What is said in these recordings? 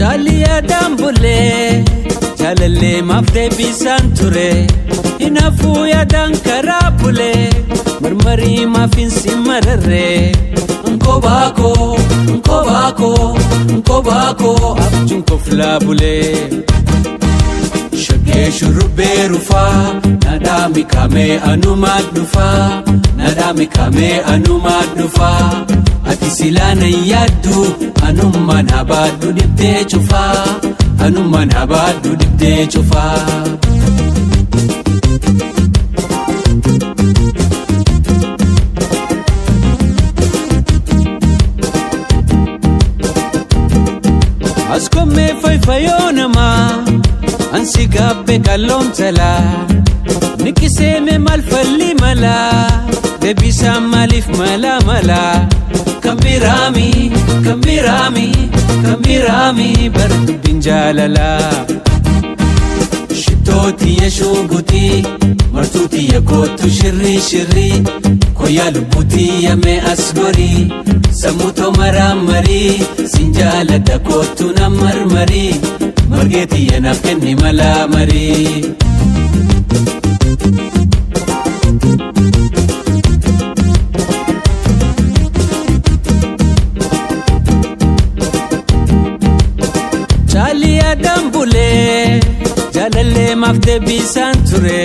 Caalii yaadaan bulee jaalallee maaf deebisaan ture hinaafuu yaadaan karaa bulee marmarii maaf hin si mararree. Nkobaako nkobaako nkobaako abjuun koflaa bulee. Shaggee shurrubbee rufaa nadhaa mikamee anumaa dhufaa nadhaa mikamee anumaa dhufaa ati silaa nan yaaddu anummaan habaadhu dhibdee cufaa anummaan habaadhu dhibdee cufaa. Askommee fayyoo namaa ansi gaabbee kalloon talaa niqiseeme maal falli malaa deebisaan maaliif malaa malaa kan biraami kan biraami kan biraami bara dubbiin jaalalaa. Shittootii shugutii martuutii kootu shirrii shirrii koyaa lubbuutii yamee as gorii sammuu maraa marii sin jaaladha kootu na marmarii margeetii yanaaf kenni malaa marii. Caalii yaadaan bulee jaalallee maaf deebisaan ture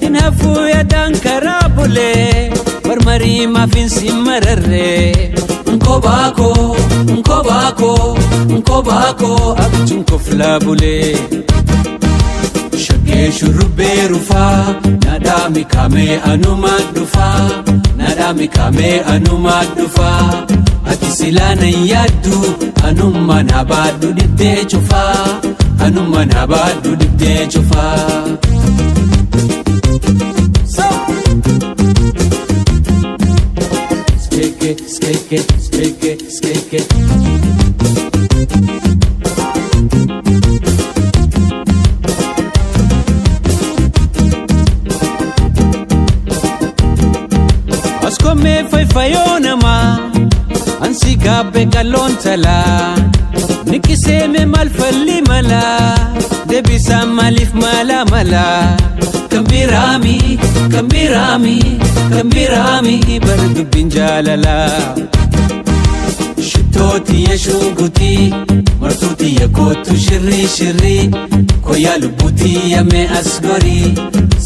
hinaafuu yaadaan karaa bulee marmarii maaf hin si mararree. Nkobaako nkobaako nkobaako abjuun koflaa bulee. Shaggee shurrubbee rufaa nadhaa mikamee anumaa dhufaa nadhaa mikamee anumaa dhufaa ati silaa nan yaaddu anummaan habaadhu dhibdee cufaa anummaan habaadhu dhibdee cufaa. Skeke skeke skeke skeke. Askommee fayyoo namaa ansi gaabbee kalloon talaa niqiseeme maal falli malaa deebisaan maaliif malaa malaa kan biraami kan biraami kan biraami bara dubbiin jaalalaa. Shittootii shugutii martuutii kootu shirrii shirrii koyaa lubbuutii yamee as gorii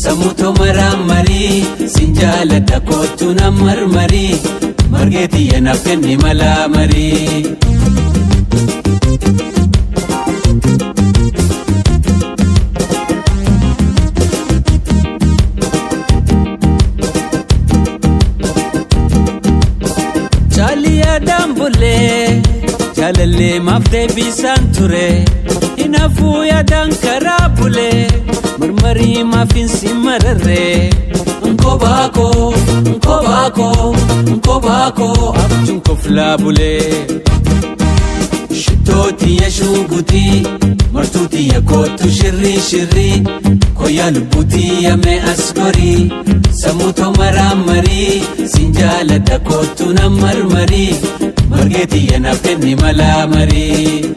sammuu maraa marii sin jaaladha kootu na marmarii margeetii yanaaf kenni malaa marii. Caalii yaadaan bulee jaalallee maaf deebisaan ture hinaafuu yaadaan karaa bulee marmarii maaf hin si mararree. Nkobaako nkobaako nkobaako abjuun koflaa bulee. Shittootii shugutii martuutii kootu shirrii shirrii koyaa lubbuutii yamee as gorii sammuu maraa marii sin jaaladha kootu na marmarii margeetii yanaaf kenni malaa marii.